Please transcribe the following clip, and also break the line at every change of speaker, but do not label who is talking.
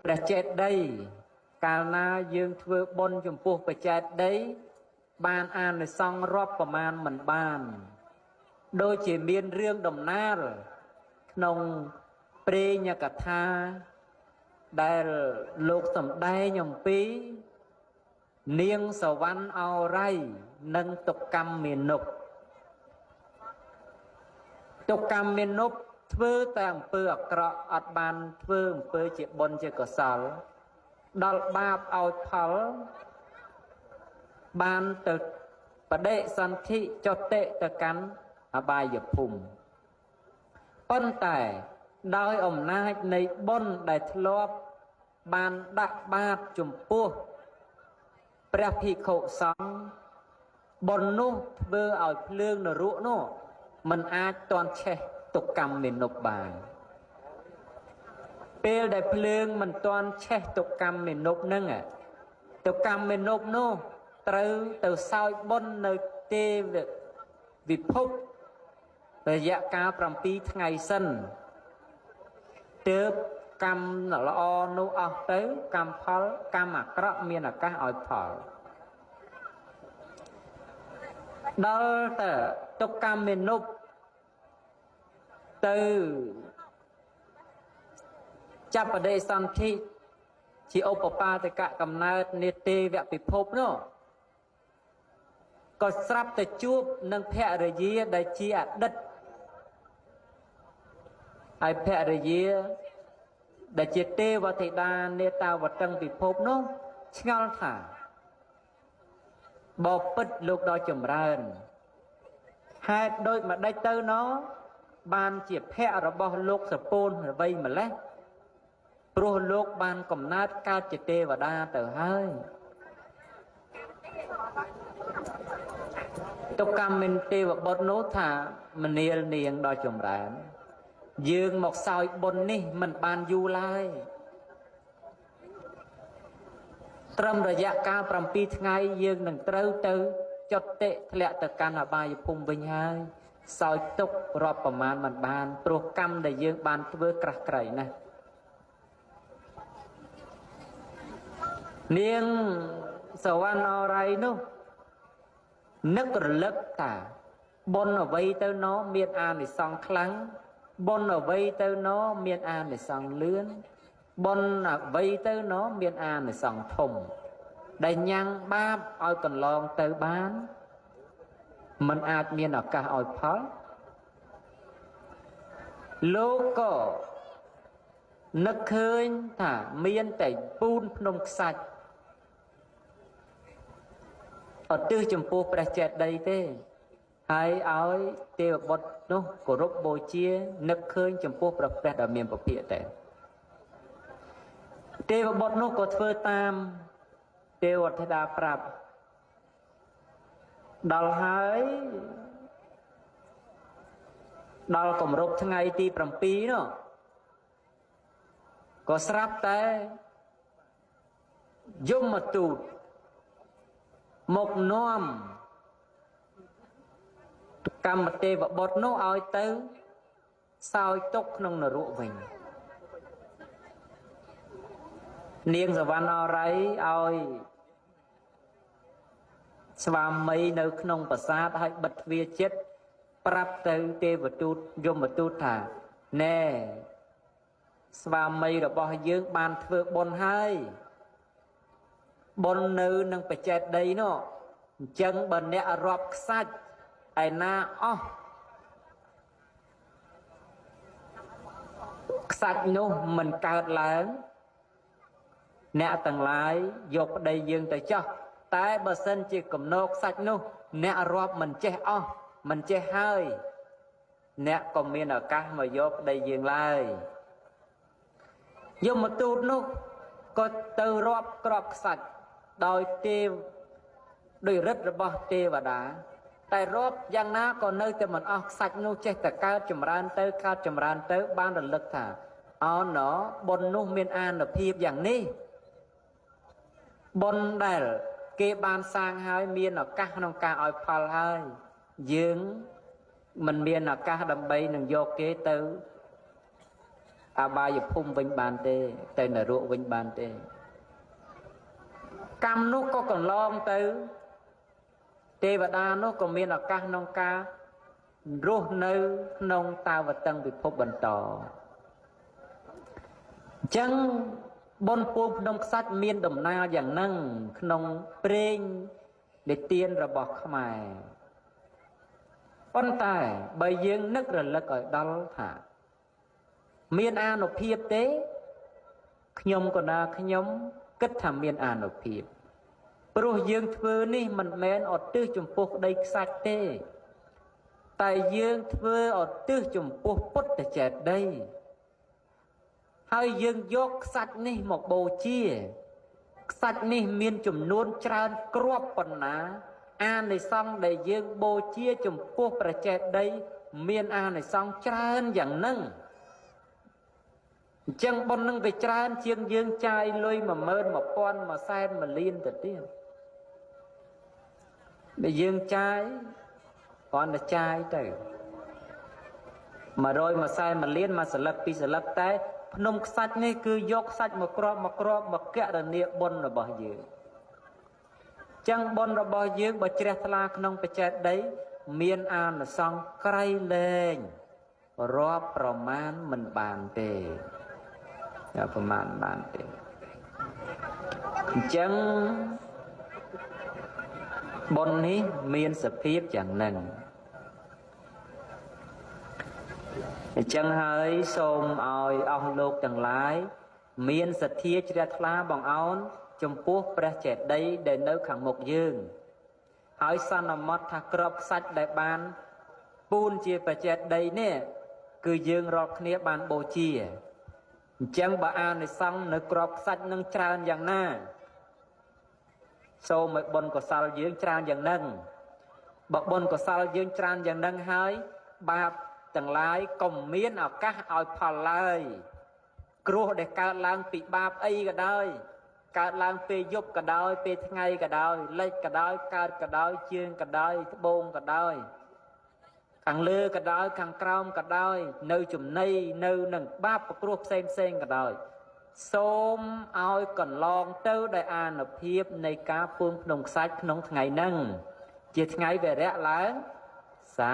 ព្រះចេតិយកាលណាយើងធ្វើបុណ្យចំពោះព្រះចេតិយបានអានិសង្សរាប់ប្រមាណមិនបានដូចជាមានរឿងដំណាលក្នុងព្រេងកថាដែលលោកសម្ដែងអំពីនាងសវណ្ណអរៃនិងទុកម្មមេនុបទុកម្មមេនុបធ្វើតែអំពើអាក្រក់អត់បានធ្វើអំពើជាបុណ្យជាកុសលដល់បាបឲ្យផលបានទៅបដិសន្ធិចតិទៅកាន់អបាយភូមិប៉ុន្តែដោយអំណាចនៃបុណ្យដែលធ្លាប់បានដាក់បាតចំពោះព្រះភិក្ខុសង្ឃបុណ្យនោះធ្វើឲ្យភ្លើងនរកនោះមិនអាចទាន់ឆេះទុកម្មមេនុបបានពេលដែលភ្លើងមិនទាន់ឆេះទុកម្មមេនុបហ្នឹងទុកម្មមេនុបនោះត្រូវទៅសោយបុណ្យនៅទេវវិភពរយៈកាល7ថ្ងៃសិនទើបកម្មល្អនោះអស់ទៅកម្មផលកម្មអាក្រក់មានឱកាសឲ្យផលដល់ទៅទុកម្មមេនុបទៅចាប់បដិសន្ធិជាឧបបាទកកំណើតនេទេវពិភពនោះក៏ស្រាប់តែជួបនឹងភរិយាដែលជាអតីតហើយភរិយាដែលជាទេវធីតានេតាវតឹងពិភពនោះឆ្ងល់ថាបពិតលោកដ៏ចម្រើនហេតុដូចម្ដេចទៅណបានជាភ័ក្ររបស់លោកសពូនអ្វីម្លេះព្រោះលោកបានកំណើតកើតជាទេវតាទៅហើយទុកម្មមិនទេវបុត្រនោះថាមនាលនាងដ៏ចម្រើនយើងមកសោយបុណ្យនេះមិនបានយូរឡើយត្រឹមរយៈកាល7ថ្ងៃយើងនឹងត្រូវទៅចុតិធ្លាក់ទៅកាន់អបាយភូមិវិញហើយសោយទុករាប់ប្រមាណមិនបានព្រោះកម្មដែលយើងបានធ្វើក្រាស់ក្រៃណាស់នាងសវណ្ណអរៃនោះនឹករលឹកថាបុណ្យអ្វីទៅណមានអានិសង្សខ្លាំងបុណ្យអ្វីទៅណមានអានិសង្សលឿនបុណ្យអ្វីទៅណមានអានិសង្សធំដែលញ៉ាំងបាបឲ្យកន្លងទៅបានមិនអាចមានឱកាសឲ្យផលលោកក៏នឹកឃើញថាមានតែពូនភ្នំខ្សាច់ឧទ្ទិសចំពោះព្រះចេតិយទេហើយឲ្យទេវបុត្រនោះគោរពបូជានឹកឃើញចំពោះព្រះព្រះដ៏មានពភាកតែទេវបុត្រនោះក៏ធ្វើតាមទេវធីតាប្រាប់ដល់ហើយដល់គម្រប់ថ្ងៃទី7នោះក៏ស្រាប់តែយមទូតមកនាំកម្មទេវបុត្រនោះឲ្យទៅសោយទុកក្នុងនរកវិញនាងសវណ្ណអរៃឲ្យស្វាមីនៅក្នុងប្រាសាទឲ្យបិទទ្វារចិត្តប្រាប់ទៅទេវទូតយមទូតថាណែស្វាមីរបស់យើងបានធ្វើបុណ្យហើយបុណ្យនៅនឹងបច្ចេតីនោះអញ្ចឹងបើអ្នករាប់ខ្សាច់ឯណាអស់ខ្សាច់នោះមិនកើតឡើងអ្នកទាំងឡាយយកប្តីយើងទៅចោះតែបើសិនជាកំណោខ្សាច់នោះអ្នករាប់មិនចេះអស់មិនចេះហើយអ្នកក៏មានឱកាសមកយកប្តីយើងឡើយយមទូតនោះក៏ទៅរាប់ក្របខ្សាច់ដោយទេវដោយរិទ្ធរបស់ទេវតាតែរាប់យ៉ាងណាក៏នៅតែមិនអស់ខ្សាច់នោះចេះតែកើតចម្រើនទៅកើតចម្រើនទៅបានរលឹកថាអោណបុណ្យនោះមានអានុភាពយ៉ាងនេះបុណ្យដែលគេបានសាងហើយមានឱកាសក្នុងការឲ្យផលហើយយើងមិនមានឱកាសដើម្បីនឹងយកគេទៅ អបាយភូមិវិញបានទេទៅនរកវិញបានទេកម្មនោះក៏កន្លងទៅទេវតានោះក៏មានឱកាសក្នុងការរស់នៅក្នុងតាវតឹងពិភពបន្តអញ្ចឹងបុណ្យពូនភ្នំខ្សាច់មានដំណើរយ៉ាងហ្នឹងក្នុងព្រេងនិទានរបស់ខ្មែរប៉ុន្តែបើយើងនឹករលឹកឲ្យដល់ថាមានអានុភាពទេខ្ញុំកណាខ្ញុំគិតថាមានអានុភាពព្រោះយើងធ្វើនេះមិនមែនឧទ្ទិសចំពោះក្តីខ្សាច់ទេតែយើងធ្វើឧទ្ទិសចំពោះពុទ្ធចេតិយហើយយើងយកខ្សាច់នេះមកបូជាខ្សាច់នេះមានចំនួនច្រើនគ្រាប់ប៉ុណ្ណាអានិសង្សដែលយើងបូជាចំពោះព្រះចេតិយមានអានិសង្សច្រើនយ៉ាងហ្នឹងអញ្ចឹងបុណ្យនឹងវាច្រើនជាងយើងចាយលុយ11000 1សែន1លានទៅទៀតដែលយើងចាយគ្រាន់តែចាយទៅ100 1សែន1លានមួយសន្លឹកពីរសន្លឹកតែភ្នំខ្សាច់នេះគឺយកខ្សាច់មកគ្រាប់មកគ្រាប់មកកណនាបុណ្យរបស់យើងចឹងបុណ្យរបស់យើងបើជ្រះថ្លាក្នុងបច្ចេតីមានអានិសង្សក្រៃលែងរាប់ប្រមាណមិនបានទេប្រមាណបានទេអញ្ចឹងបុណ្យនេះមានសភាពយ៉ាងហ្នឹងអញ្ចឹងហើយសូមឲ្យអស់លោកទាំងឡាយមានសទ្ធាជ្រះថ្លាបងអូនចំពោះព្រះចេតិយដែលនៅខាងមុខយើងហើយសន្មត់ថាក្របខ្សាច់ដែលបានពូនជាព្រះចេតិយនេះគឺយើងរាល់គ្នាបានបូជាអញ្ចឹងបើអានិសង្សនៅក្របខ្សាច់នឹងច្រើនយ៉ាងណាសូមឲ្យបុណ្យកុសលយើងច្រើនយ៉ាងហ្នឹងបើបុណ្យកុសលយើងច្រើនយ៉ាងហ្នឹងហើយបាបទាំងឡាយកុំមានឱកាសឲ្យផលឡើយគ្រោះដែលកើតឡើងពីបាបអីក៏ដោយកើតឡើងពេលយប់ក៏ដោយពេលថ្ងៃក៏ដោយលិចក៏ដោយកើតក៏ដោយជើងក៏ដោយត្បូងក៏ដោយខាងលើក៏ដោយខាងក្រោមក៏ដោយនៅចំណីនៅនឹងបាបប្រគ្រោះផ្សេងផ្សេងក៏ដោយសូមឲ្យកន្លងទៅដោយអានុភាពនៃការពូនភ្នំខ្សាច់ក្នុងថ្ងៃហ្នឹងជាថ្ងៃវរៈឡើងសា